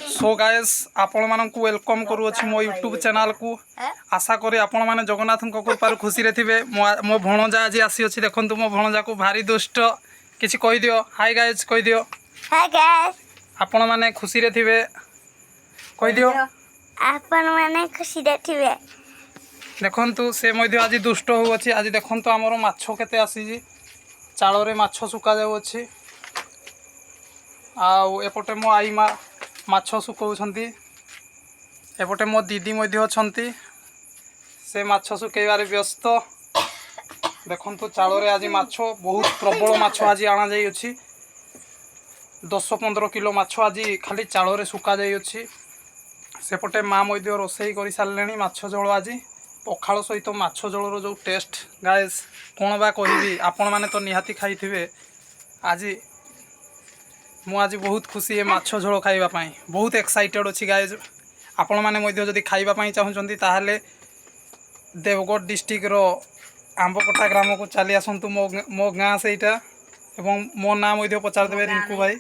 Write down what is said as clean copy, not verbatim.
Show ଗାଏସ୍, ଆପଣମାନଙ୍କୁ welcome କରୁଅଛି ମୋ ୟୁଟ୍ୟୁବ୍ ଚ୍ୟାନେଲ୍କୁ। ଆଶା କରି ଆପଣମାନେ ଜଗନ୍ନାଥଙ୍କ କୃପାରୁ ଖୁସିରେ ଥିବେ। ମୋ ଭଣଜା ଆଜି ଆସିଅଛି। ଦେଖନ୍ତୁ ମୋ ଭଣଜାକୁ, ଭାରି ଦୁଷ୍ଟ। କିଛି କହିଦିଅ, ହାଇ ଗାଏଜ୍ କହିଦିଅ। High guys. ଆପଣମାନେ ଖୁସିରେ ଥିବେ କହିଦିଅ। ଆପଣମାନେ ଖୁସିରେ ଥିବେ। ଦେଖନ୍ତୁ, ସେ ମଧ୍ୟ ଆଜି ଦୁଷ୍ଟ ହେଉଅଛି। ଆଜି ଦେଖନ୍ତୁ ଆମର ମାଛ କେତେ ଆସିଛି। ଚାଳରେ ମାଛ ଶୁଖାଯାଉଅଛି ଆଉ ଏପଟେ ମୋ ଆଈ ମା ମାଛ ଶୁଖାଉଛନ୍ତି। ଏପଟେ ମୋ ଦିଦି ମଧ୍ୟ ଅଛନ୍ତି, ସେ ମାଛ ଶୁଖେଇବାରେ ବ୍ୟସ୍ତ। ଦେଖନ୍ତୁ, ଚାଳରେ ଆଜି ମାଛ ବହୁତ ପ୍ରବଳ ମାଛ ଆଜି ଅଣାଯାଇଅଛି। 10-15 କିଲୋ ମାଛ ଆଜି ଖାଲି ଚାଳରେ ଶୁଖାଯାଇଅଛି। ସେପଟେ ମା ମଧ୍ୟ ରୋଷେଇ କରିସାରିଲେଣି ମାଛ ଝୋଳ। ଆଜି ପଖାଳ ସହିତ ମାଛ ଝୋଳର ଯେଉଁ ଟେଷ୍ଟ ଗାଏସ୍, କ'ଣ ବା କହିବି? ଆପଣମାନେ ତ ନିହାତି ଖାଇଥିବେ। ଆଜି ମୁଁ ଆଜି ବହୁତ ଖୁସି ଏ ମାଛ ଝୋଳ ଖାଇବା ପାଇଁ। ବହୁତ ଏକ୍ସାଇଟେଡ଼ ଅଛି ଗାଏଜ୍। ଆପଣମାନେ ମଧ୍ୟ ଯଦି ଖାଇବା ପାଇଁ ଚାହୁଁଛନ୍ତି, ତାହେଲେ ଦେବଗଡ଼ ଡିଷ୍ଟ୍ରିକ୍ଟର ଆମ୍ବକଟା ଗ୍ରାମକୁ ଚାଲି ଆସନ୍ତୁ। ମୋ ଗାଁ ସେଇଟା ଏବଂ ମୋ ନାଁ ମଧ୍ୟ ପଚାରିଦେବେ, ରିଙ୍କୁ ଭାଇ।